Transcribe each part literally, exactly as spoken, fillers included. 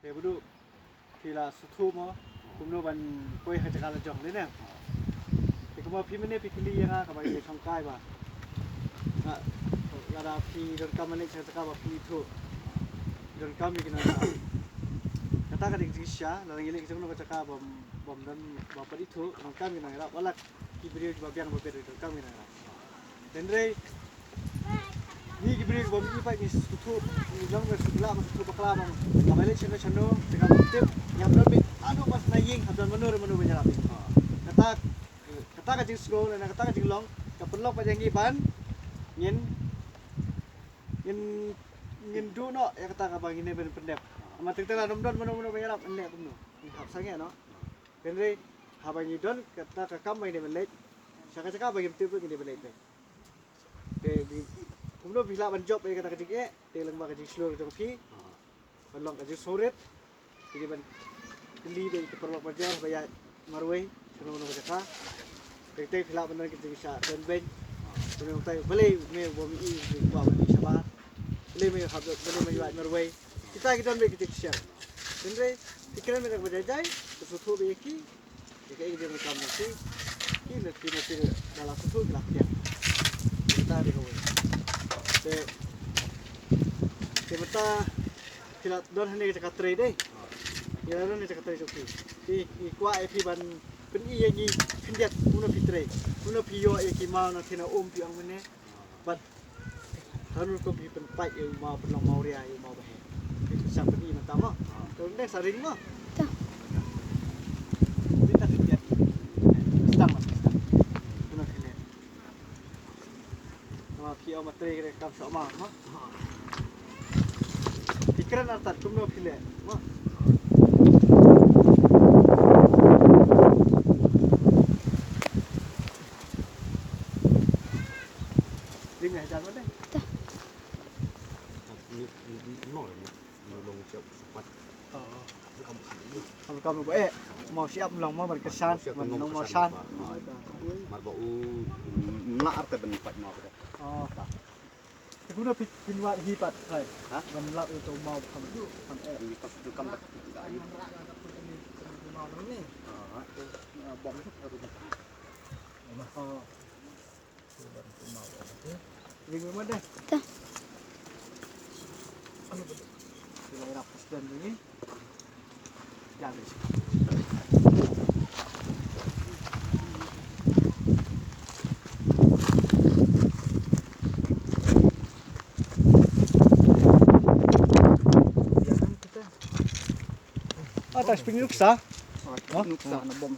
Te Badu, phi la sngewthuh mo kumno ban poi ha jaka la jong lei ne? Te kumba phi mynne phi kylli ïa nga kaba ïa shongkai ba nga, lada phi donkam ban leit sha jaka ba phi ithuh, donkam ïa ki nongrep. Kata ka dei ka jingshisha, lada ngi leit sha kano ka jaka bym, bym don, ba phi ithuh, donkam ïa ki nongrep. Wat la ki briew kiba biang ba biang donkam ïa ki nongrep. Hynrei ngi ki briew bym i pat ngi sngewthuh, ngi long ngi sngewthuh, ngi sngewthuh bakla ba nga, nga ba leit shano shano, te nga bym tip, nga bym tip, haduh ba sna ïing, haduh mano re mano ban ïarap ïa nga. Kata, kata ka jingsngew lane kata ka jinglong ka pynlong pat ïa ngi ban ngin, ngin, ngin duh noh ïa kata kaba ngin hap ban pyndep. Namar teng teng lada ym don mano mano ban ïarap, ngin leh kumno? Ngin hap sangeh noh. Hynrei haba ngi don kata ka kam ba ngin hap ban leit sha ka jaka ba ngim tip ruh ngin hap ban leit. Te kumno phi lah ban jop ïa kata ka jingeh? Te lyngba ka jingshlur jong phi ban long ka jingsngewrit. Phi dei ban kylli bad ki paralok parajor ba ïaid marwei, kano kano ka jaka. Te te phi lah ban don ka jingshah kren beiñ. Kumno te balei me u bym i, me u kwah ban i shabar? Balei me hap, balei me ïaid marwei? Kita ki don bad ki jingshisha. Hynrei phi kren bad ka ba jai jai, phi sngewthuh bad ïa ki. Ïa kaei ka jingdonkam jong ki, ki la, ki la, ki la sngewthuh, ki la pdiang. Te mynta dei kawei. Te, te mynta ki la don hangne ka jaka trei dei. Ki la don hangne ka jaka trei jong ki. Te ngi kwah ïa phi ban pyni ïa ngi khyndiat kumno phi trei, kumno phi ïoh ïa ki maw na thien na um phi ong mynne. Bad Harun ko phi pynpait ïa u maw, pynlong maw ria ïa u maw ba heh. Phi pynshah pyni mynta mo. To ne sa ring mo. To. Phi ta khyndiat. Stang mo, stang. Kumno phi leh? Mo phi ong ma trei re kam shoh maw mo. Phi kren artat kumno phi leh mo. Ring eh jan mo de. Kam kam ba eh, maw siap long maw ban kyrshan, ban long maw shan. Mar ba u mla ar te ban pat maw. Oh. Te kumno phi, phin wad hi pat, hai. Ha? Ban lap ïa uto u maw kam, kam eh. Ni kam, kam dak. Maw ni. Ah, bom tu. Oh. Ah, tak spring nuksa. Ah, nuksa na bom.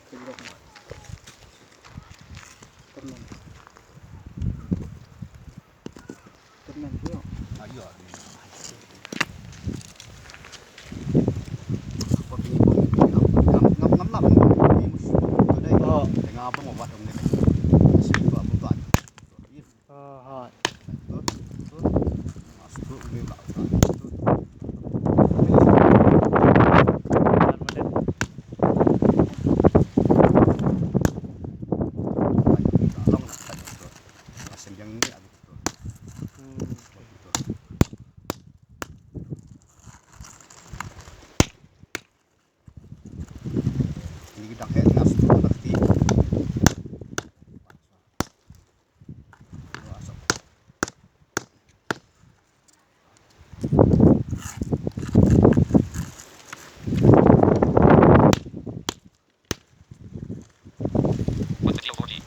What's the deal, four G?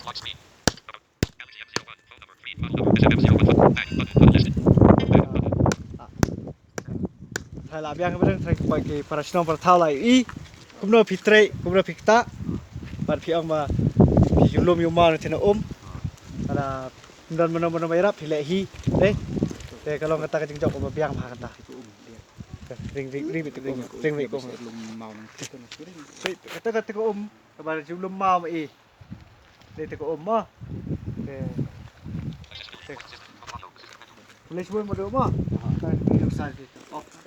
Clock speed. Galaxy M zero one. Phone number three. Model number S M M zero one. Back button. Unlisted. Back button. Tharai la biang ka bynta tharai ki para shnong para thaw la ïohi kumno phi trei, kumno phi ktah. Bad phi ong ba phi ju lum ïa u maw na thien na um. Lada ym don mano mano ba ïarap phi leh hi. Te, te ka long kata ka jingjop kaba biang bha kata. Ring, ring, ring beit te ka um. Ring beit te ka um. Kata, kata ka um kaba ju lum maw ma i. Te, te ka um mo. Te, te. Pule shibun mo do mo. Ka ring sa te. Off.